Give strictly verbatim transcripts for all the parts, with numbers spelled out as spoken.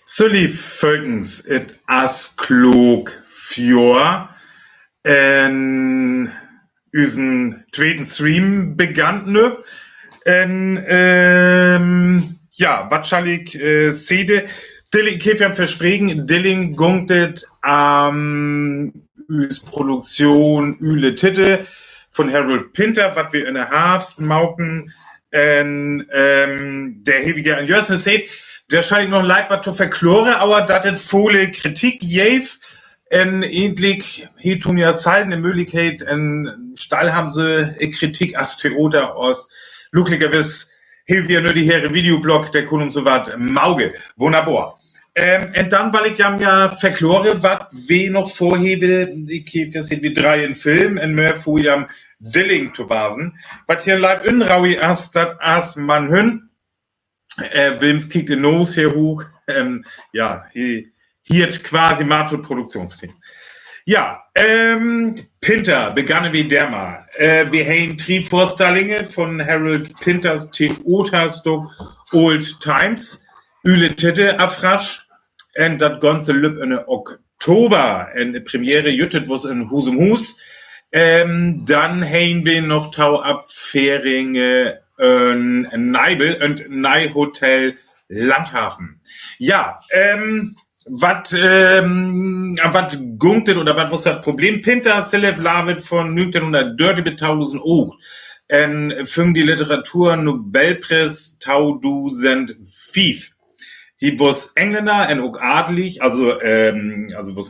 Sülli, folgens, et as klook fjoor en üsen tweeden Stream begann, ne? En, ähm, ja, wat schall ik, äh, sede? Dilling, ik heff jo verspreken, Dilling gung et am üs Produktion Üle Titte von Harold Pinter, wat wi in de Harvst maken. En, ähm, dor heff ik jo en jüst seet, dor schall ik noch leev wat to verkloren, aver dat et völ Kritik geev, en egentlik hett hum jo selden de Möglichkeit, en Stall han, sö Kritik as Theater, as lücklicherwies heff ik jo nu de Here Videoblog, dor kunn hum sowat maken. Wunnerbor. Ähm, en dann well ik jo, jo verkloren, wat wi noch vörhebbe. Ik heff jo seet, wi dreihn en Film, en Mörder vör jo Dilling to wasen. Wat hier leev unrauhig as, dat as man hün, äh, Wilms kiekt de Noos hier huch. Ähm, ja, he, he hett quasi Mato Produktionsteam. Ja, ähm, Pinter, beganne wi dermol. Äh, wi heen drie Vörstellinge von Harold Pinters Theaterstock Old Times, Üle Titte, Afrasch. En dat Ganze löppt in Oktober. En Premiere jütt et wos in Husum Huus. Ähm, dann heen wi noch to Opferinge en Neibel, en Nei Hotel Landhafen. Ja, ähm, wat, ähm, wat gung et oder wat wos dat Problem? Pinter sülvst leevt von nüngtehnhundertdörtig bet tausend och. En füng de Literaturnobelpries tausendfief. He wos Engländer en ok adelig, also, ähm, also wos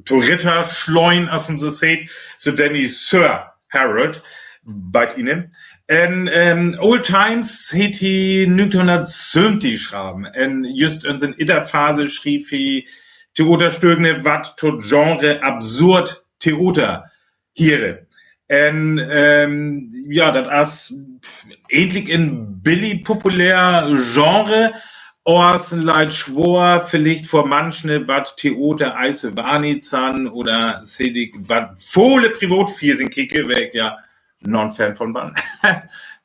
to Ritter schleun, as man sö seet, sö denn he Sir Harold, bit ene. En, ähm, Old Times hett he nüngtehnhundertsöventig schreven. En jüst en sien idder Phase schriev he Theaterstücke, wat to Genre absurd Theater hiere. En, ähm, ja, dat as egentlik en billig populär Genre, as leet schwoor, villicht för manche, wat Theater eis wahrnehmt san oder seh ik, wat völe Privatfernsehkijker, wo ik jo non Fan von ben.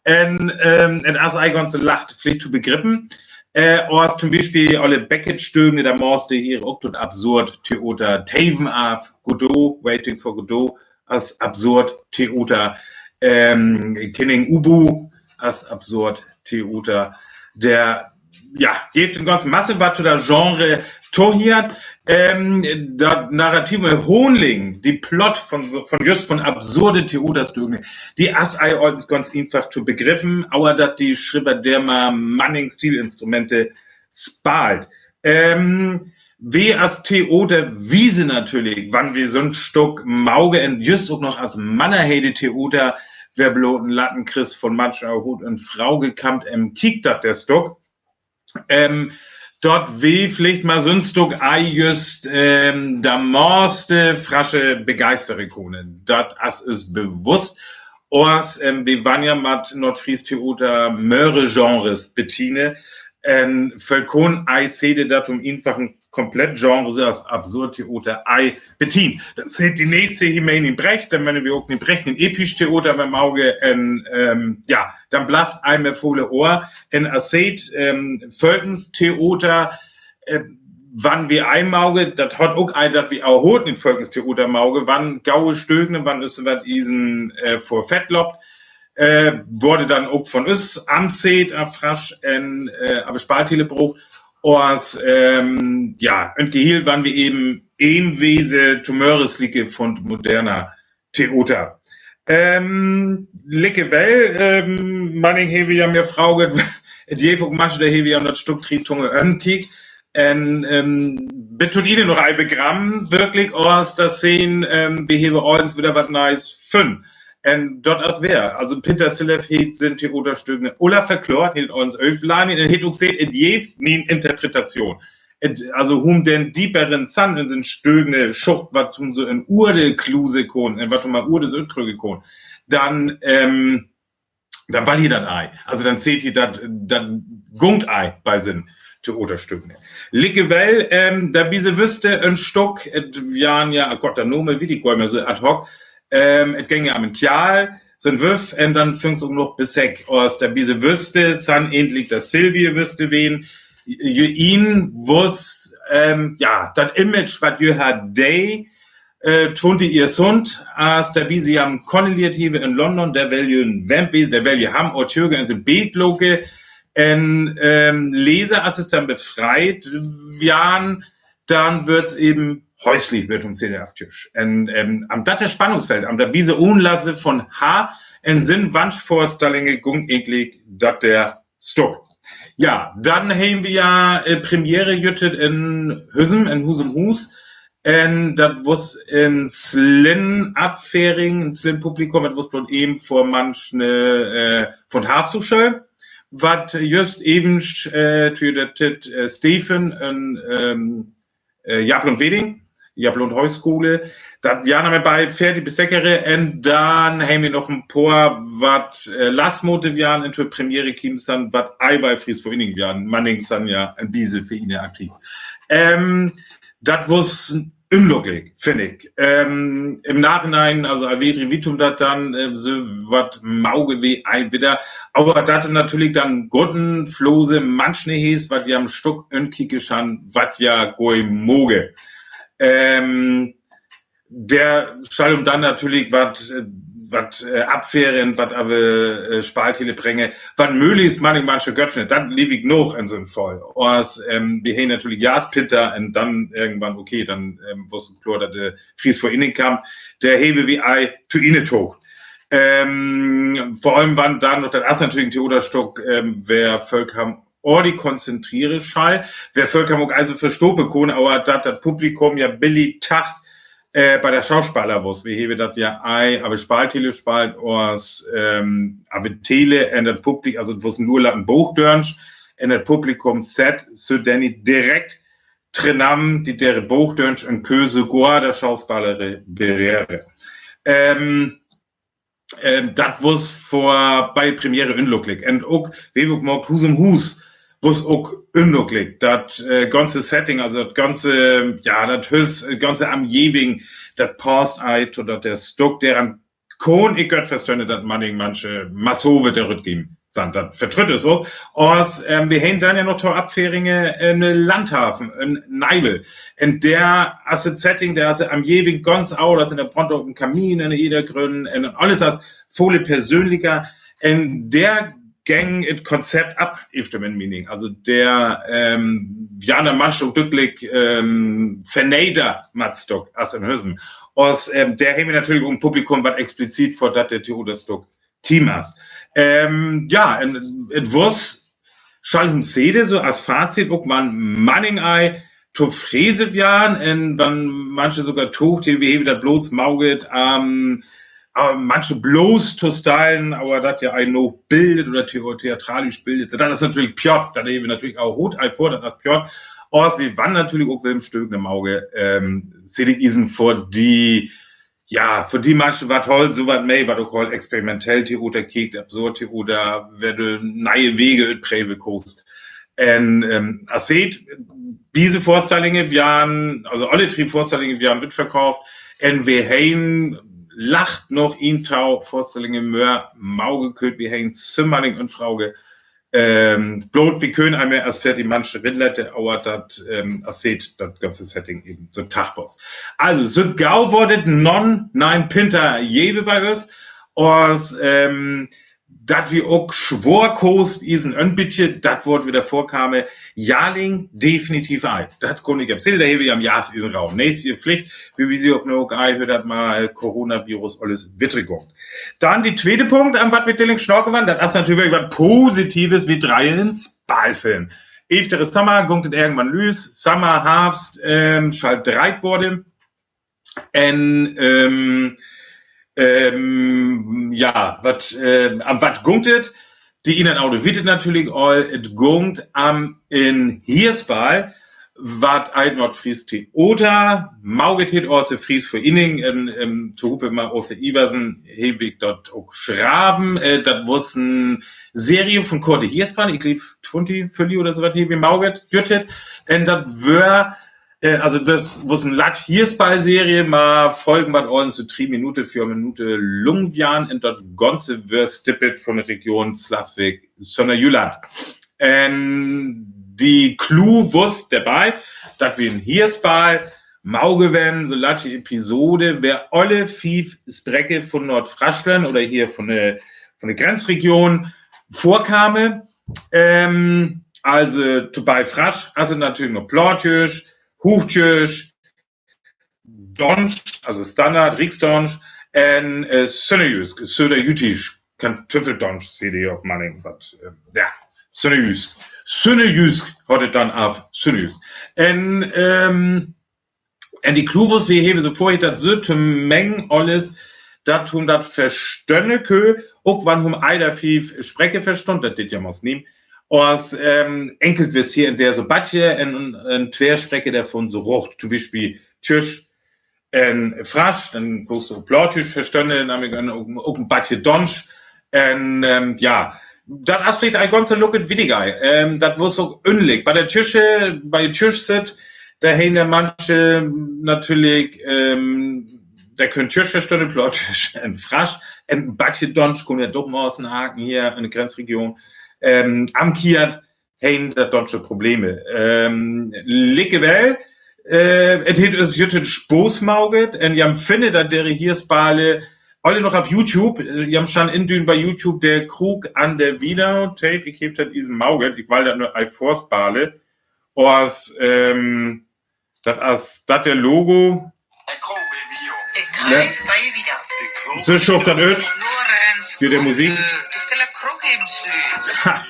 En, ähm, et as ei ganz lecht villicht to begriepen. Äh, as toom Bispeel alle Beckett-Stücke, dor maast he hier ok dat absurd Theater, Taven af Godot, Waiting for Godot, as absurd Theater, ähm, Kinning Ubu, as absurd Theater, dor, ja, geev et en ganze Masse, wat to dat Genre tohiert, ähm, dat narrative Handling, de Plot von sö, von jüst von absurde Theaterstücke, de as ei allens ganz eenfach to begriepen, aver dat de Schriever dermol manning Stilinstrumente spalt. Ähm, wi as Theaterwiese natürlich, wann wi so'n Stock moge, un jüst ok noch as mannerheyde Theater, wer blot en Lattenkriss von Matsch, Hut un Frau gekammt, ähm, kiekt dat der Stock. Ähm, dat wi villicht mal so'n Stock ei jüst, ähm, de meiste Frasche begeistere kunnen. Dat as üs bewusst. As, ähm, wi wörre jo met Nordfries Theater mehrere Genres bediene. En völkomen ei sede dat, toom eenfach en komplett Genre, sö as absurd Theater, ei bediene. Dat hett de nächste Himmel in Brecht, denn wörre wi ok en Brecht en episch Theater, wer moge, en, ähm, ja, denn blifft ei met völe Ohr en Asset, ähm, Völkenstheater, äh, wann wi ei moge, dat hett ok ei, dat wi aver hüüt nit Völkenstheater moge, wann gaue Stücke, wann is wat isen, äh, vör Fettlop, äh, worde denn ok von üs am Set, a Frasch, en, äh, a Spaltele brocht. As, ähm, ja, en Geheel, wann wi even en Wese to Möres lieke von moderner Theater. Ähm, likevel, ähm, manning hev ik jo mie gefrogt, et jeef ok Menschen, de hev ik jo dat Stock drie Tunge ankiekt. En, ähm, bet to Ene noch ei begraven, wirklich, as dat seen, ähm, wi hevve allens widder wat Nees fünn. En dat as wer. Also Pinter sülvst hett sien Theaterstücke alle verklort, hett allens öflanen, en hett ok seet, et jeef mien Interpretation. Et, also, hum denn dieperen Senn en sien Stücke schuft, wat hum sö en Urde kluse kunn, en wat hum mal Urde sö trügge kunn, denn, ähm, denn well he dat ei. Also, denn seht he dat, dat gung ei bei sien Theaterstück. Liekewell, ähm, dat Bise wüsste en Stock, et wieren ja, oh Gott, dat Nome weet ik gor nich mea, so ad hoc, ähm, et ging ja om en Kjall, sien Wuff, un dann füng et ok noch Besek, as dat Bise wüsste, san endlich dat Silvie wüsste wen, jü, jü, een, wos, ähm, ja, dat Image, wat jü hat, de, äh, twintig Johr sünd, as dat Bise am Connelly Theater in London, dor well jü en Vamp wesen, dor well jü ham, Auteur, en sien Beed loke, un, ähm, Leser, as se dann befreit wieren, dann wörs eben häuslich, wörs hum Szene aftüsch. Un, ähm, am dat Spannungsfeld, am dat Bise unlasse von ha, en sien Wunschvorstellinge gung egentlich dat der Stock. Ja, dann hen wi ja, äh, Premiere jütt en Hüsum, en Husum Huus. Un dat wos en slim Opfering, en slim Publikum, dat wos bloot even vör manch ne, äh, von Haafshochschool, wat jüst even, äh, to dat, äh, Stefan en, ähm, äh, Jablon Weding, Jablon Hoochschool. Dat wieren am Enj bie veertig Beseckere un dann hen wi noch en poor, wat, äh, lastmote wieren, en to Premiere kjemt dann, wat ei bie Fries Vereeniging wieren, Mannings san ja en Bise för ine aktiv. Ähm, dat wos unglücklich, finn ik. Ähm, im Nachhinein, also, a weder wie tum dat dann, äh, so wat mauge wie ei widder, aver dat natürlich dann grottenflose Manschne heeß, wat ja am Stock unkieke schan, wat ja gor moge. Ähm, der schall hum dann natürlich wat, äh, wat, äh, opferen, wat aver, äh, Spaaltele brenge, wat möglichst mannig manche Gött findet. Dat leev ik noch en so'n Fall. As, ähm, wi hen natürlich Jahresplitter un dann irgendwann, okay, dann, ähm, wos kloor, dat de Fries Vereeniging kjemt, der heve wi ei to ine Toog. Ähm, vör allem, wann dann noch, dat as natürlich en Theaterstock, ähm, wer Volk ham Ordi konzentriere schall, wer Volk ham ok also verstope kunn, aver dat dat Publikum ja billig tacht, äh, bie de Schauspeler wos. Wi heve dat ja ei, aver Spaaltele speelt, as, ähm, aver Tele un dat Publikum, also dat wos en Urlaub en Boochdörnsch, un dat Publikum sett, so denn i direkt trenam, die der Boochdörnsch en Köse gor de Schauspeler berere. Ähm, ähm, dat wos vör, bie Premiere unglücklich. Un ok, wie wi ok maakt, Husum Huus, wos ok unglücklich. Dat, äh, ganze Setting, also dat ganze, ja, dat Hüs, äh, ganze Omjeving, dat passt ei to dat der Stock, der an kunn ik Gött verstöne, dat mannig manche massove der Rüt geben. San, dat vertrütt es so. As, ähm, wi hen dann ja noch to Opferinge, äh, en Landhafen, en Neibel. Un der, as de Setting, der as de Omjeving ganz aul, as en der Pont ok en Kamin, en de Hintergrund, un alles as völ persönlicher. Un der gäng et Konzept op, efter mien Mening. Also der, ähm, ja, der Mann schon glücklich, ähm, verneder Matstock as en Hüsum. As, ähm, der hen wi natürlich ok Publikum, wat explizit vör dat der Theaterstock kjemt. Ähm, ja, un et wos, schall hum sede, so as Fazit, ok man manning ei tofrede wieren, un wann manche sogor toog, de wi heve dat blots mauget, ähm, aver manche blots to steilen, aver dat ja ei noch bildet oder the-, theatralisch bildet, dat es natürlich pjott, dat heve wi natürlich aul hot ei vör, dat es pjott. As wi wann natürlich ok Wilhelm Stöckner mauge, ähm, sede ik isen vör die, ja, vör die manche, wat hol so wat mei, wat ok hol experimentell Theater kiekt, absurd Theater, werde neie Wege utpröve kost. Un, ähm, as seht, diese Vorstellinge wieren, also alle drei Vorstellinge wieren utverkauft. Un wi hen lacht noch intau Vorstellinge mör mauge köönt, wi hen sümmerling Anfrage. Ähm, blot, wi köönt ei mol as veer die manche rinlete, aver dat, ähm, as seht, dat ganze Setting even so Tag wos. Also, so gau wor dat non, nein, Pinter jeve bei us. As, ähm, dat wi ok schwor kost isen en bietje, dat wor wedder vörkame, Jarling definitiv ei. Dat kunn ik verzälle, dor heve wi am Jahresisen Raum. Nächste Pflicht, wie wi se ok noch ei, hör dat mol Coronavirus alles wittergong. Dann de tweede Punkt, an wat wi dringend snacken wellen, dat es natürlich wat Positives, wi dreien en Spalfilm. Efter Sommer gung dat irgendwann lüs, Sommer, Harvst, ähm, schall dreit worde. Un, ähm, ähm, ja, wat, ähm, an wat gung dat? De ene un annere weet dat natürlich aul, et gung am en Hiersbal, wat eit Noordfries Theater mauget hett, as de Fries Vereeniging, en, en, tohupe met Ofe Iversen, heff ik dat ok schreven, äh, dat wos en Serie vun korte Hierspaal, ik gleew twintig Följe oder sowat, heff ik mauget, jütt hett, en dat wör, äh, also dat wos en laat Hierspaal-Serie, met Folgen wat allens so drie Minute, veer Minute lang wieren, en dat Ganze wör stippet vun de Region Sleswig, Södderjylland. En de Clou wos debei, dat wi en Hierspaal mauge weren, so laat de Episode, wer alle fief Spreke vun Noordfriesland oder hier vun de, vun de Grenzregion vörkame. Ähm, also, debei Fresch, also natürlich noch Plautdietsch, Huchdütsch, Donsch, also Standard, Riksdonsch, en, äh, Sünnerjysk, Söderjytsk, Kantüffeldonsch, see de op Manning, wat, äh, ja, Sünnerjysk. Sünnerjysk hett et dann af, Sünnerjysk. En, ähm, en de Clou wos, wi hewe so vörher, dat süht to mengen alles, dat hum dat verstönne kö, ok wann hum eder fief Spreke verstund, dat dit ja mos niem, as, ähm, enkelt wis hier en der so batje, en, en twee Spreke dervun so rocht, toom Bispeel Tjüsch, en Frasch, dann wos du Plautdietsch verstönne, dann hab ik en, ok, ok en batje Donsch. En, ähm, ja, dat as villicht e ganze Locket wittiger. Ähm, dat wos ok ünnerlich. Bei de Tjüsche, bei de Tjüsch sitt, do heen der manche natürlich, ähm, der köönt Tjüsch verstönne, Plautdietsch en Frasch, en batje Donsch, kunn ja doch mol aus en Haken hier en de Grenzregion, ähm, amkiert, heen dat donsche Probleme. Ähm, likewell, äh, et hett us jütt Spooß mauget, en wi finne dat dere Hierspaale alle noch op YouTube, äh, wi schall en dün bei YouTube, der Krug an der Wienau, Dave, ik heff dat isen mauget, ik well dat nur ei vorspale, as, ähm, dat as, dat der Logo. Ne? So schuft dat ut. Hier der Musik. Ha.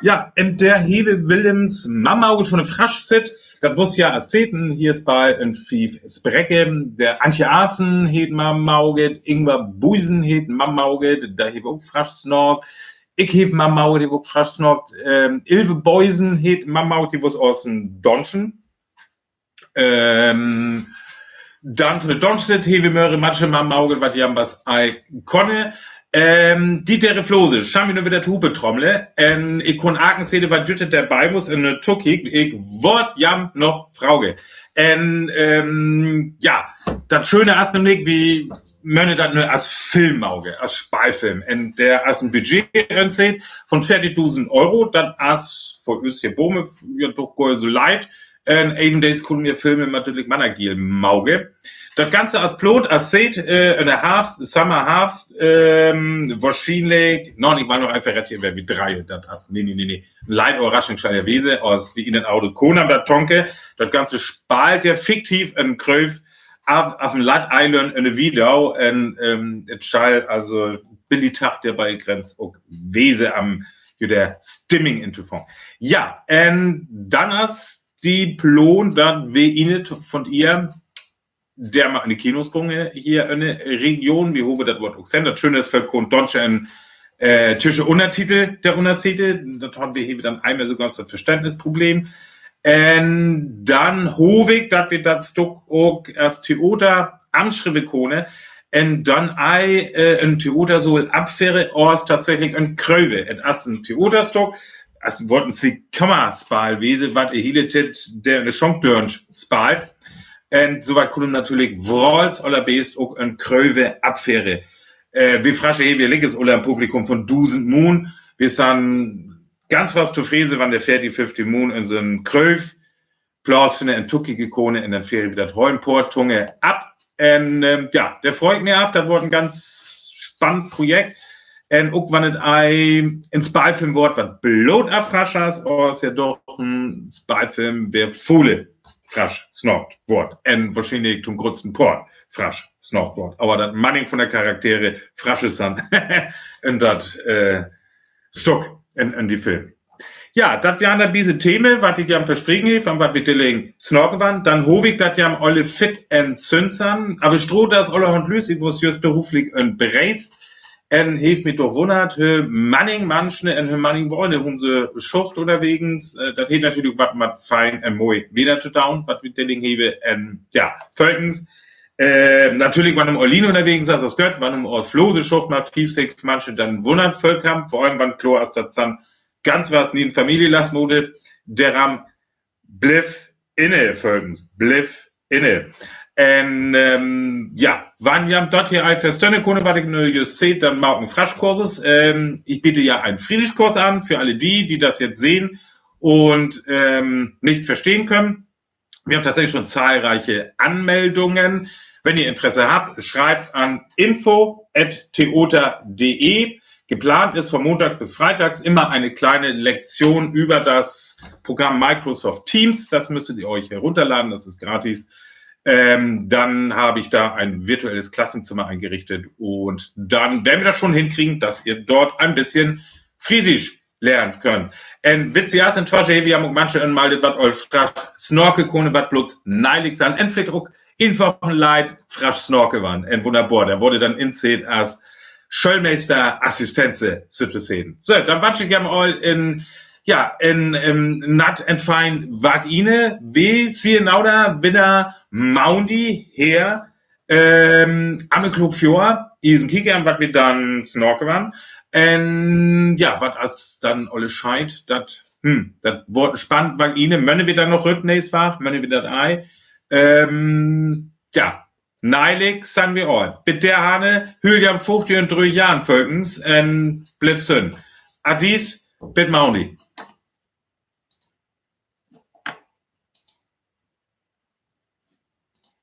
Ja, en der hewe Willems Mammauget vun de Frasch sitt, dat wos ja as seet en Hierspaal en fief Spreke, der Antje Arsen heet Mammauget, Ingwer Buisen heet Mammauget, do hewe ok Frasch snackt. Ik heff Mammauget, hewe ok Frasch snackt. Ähm, Ilve Buisen heet Mammauget, wos aus en Donschen. Ähm, dann vun de Donsch sitt hewe mörre matsche Mammauget, wat jan was ei konne. Ähm, Dieter Flose, schall wi nu widder tohupe trommle. En ik kunn akens sehe, wat jütt debei wos, en, äh, Tucki, ik wor jan noch froge. En, ähm, ja, dat Schöne as nämlich, wi menne dat nu as Film mauge, as Spaalfilm. En der as en Budget entseht vun veertigdusend Euro, dat as för us hier Bome, ja, doch gor so leit. En even dees kunn wi Filme natürlich manner giel mauge. Dat Ganze as plant, as seet, äh, en de Harvst, Summer, Harvst, ähm, wohrschienlich, no, ik well noch eenfach rette, wer wi dreie, dat as, nee, nee, nee, nee. Leit Överraschung schall ja wese, as de In-N-Out Konam dat Tonke, dat Ganze spaalt ja fiktiv en Kröf af, af en Lat Island en de Wiedau, en, ähm, et schall also billig Tag der bei Grenz ok wese am, jo, der Stimming in to fangen. Ja, en dann as de Plaan, dat wi in et vun ihr der mol en de Kinos gonge hier en de Region. Wi hove, dat wort ok sinn. Dat Schöne es, vör Kontontje en, äh, tjüsche Unnertitel, der Unnertitel, dat hant wi hier dann eimol so ganz dat Verständnisproblem. En dann hov ik, dat wi dat Stock ok as Theater anschreve kone. En dann ei, äh, en Theatersaal aföhre, as tatsächlich en Kröve. Et as en Theaterstock, as wort en Kammerspaal wese, wat e hiele Tiet der en de Schonk dörn spaalt. En so wat kunn natürlich wals allerbest ok en Kröve aföhre. Äh, wi Frasche, wi ligge al am Publikum vun dusend Mun. Wi sinn ganz fast tofrede, wann der veertig, fieftig Mun en so'n Kröv Plaats finne, en Tucki kone, en dann föhre wi dat Hollenpoort Tunge af. En, ähm, ja, der freit mi af, dat wort en ganz spannend Projekt. En ok wann et ei en Spaalfilm wort, wat blot af Frasch as, as ja doch en Spaalfilm, wer völle Frasch snackt wort. En wohrschienlich toom gröttsten Poort Frasch snackt wort. Aver dat Manning vun de Charaktere Frasche sinn. En dat, äh, Stock en, en de Film. Ja, dat weren dann dise Theme, wat ik jan verspreke, vun wat wi dilleng snacke weren. Dann hov ik, dat jan alle fit en sünd sinn. Aver Stroh, dat is allerhand lüs, ik wor jüst beruflich en Breest. En hev mi doch wunnert, hö manning Manschen en hö manning Wööd, hö manning Schucht unnerwegens. Äh, dat hett natürlich wat mat fein en moi Wedder to doon, wat wi dit Ding hewe. En, ja, völgens, äh, natürlich, wann üm Orlin unnerwegens es, es dat goot, wann üm Oostflösische Schucht mal fief, sess Manschen, denn wunnert völkamen, vör allem, wann kloor es, dat se ganz wat nie en Familie lassen oder, därom bliff inne, völgens, bliff inne. En, ähm, ja, wann ji dat hee al verstönne künne, wat ik nu just sä, denn maak en Friesischkurs. Ähm, ich biete ja einen Friesischkurs an für alle die, die das jetzt sehen und, ähm, nicht verstehen können. Wir haben tatsächlich schon zahlreiche Anmeldungen. Wenn ihr Interesse habt, schreibt an info at theoter punkt de. Geplant ist von montags bis freitags immer eine kleine Lektion über das Programm Microsoft Teams. Das müsstet ihr euch herunterladen, das ist gratis. Ähm, dann habe ich da ein virtuelles Klassenzimmer eingerichtet und dann werden wir das schon hinkriegen, dass ihr dort ein bisschen Friesisch lehren könnt. En witziges Entwäsche, wi hebbt ok Manschen en mal dit, wat al Friesisch snakke künne, wat blots neilik san. En villicht ok eenfach en Leid Friesisch snakke wullen. En wunnerbor, dee worde denn inzett as Schoolmeesterassistenz, äh, sotoseggen. So, denn wünsch ik jem al en, ja, en, en natt en fein Wäkj inne. Wi sehn us denn widder Maundich her, ähm, amm Klock vör, is en Kiek an, wat wi denn snakke wullen. En, ja, wat as denn alles scheit, dat, hm, dat word spannend, wann inne, mönne wi denn noch rüt, nee, is wahr, mönne wi dat ei. Ähm, ja, neilik san wi all. Bit dohin, hüll jem fucht un dröög an, völgens, en bliff sünn. Adis, bit Maundich.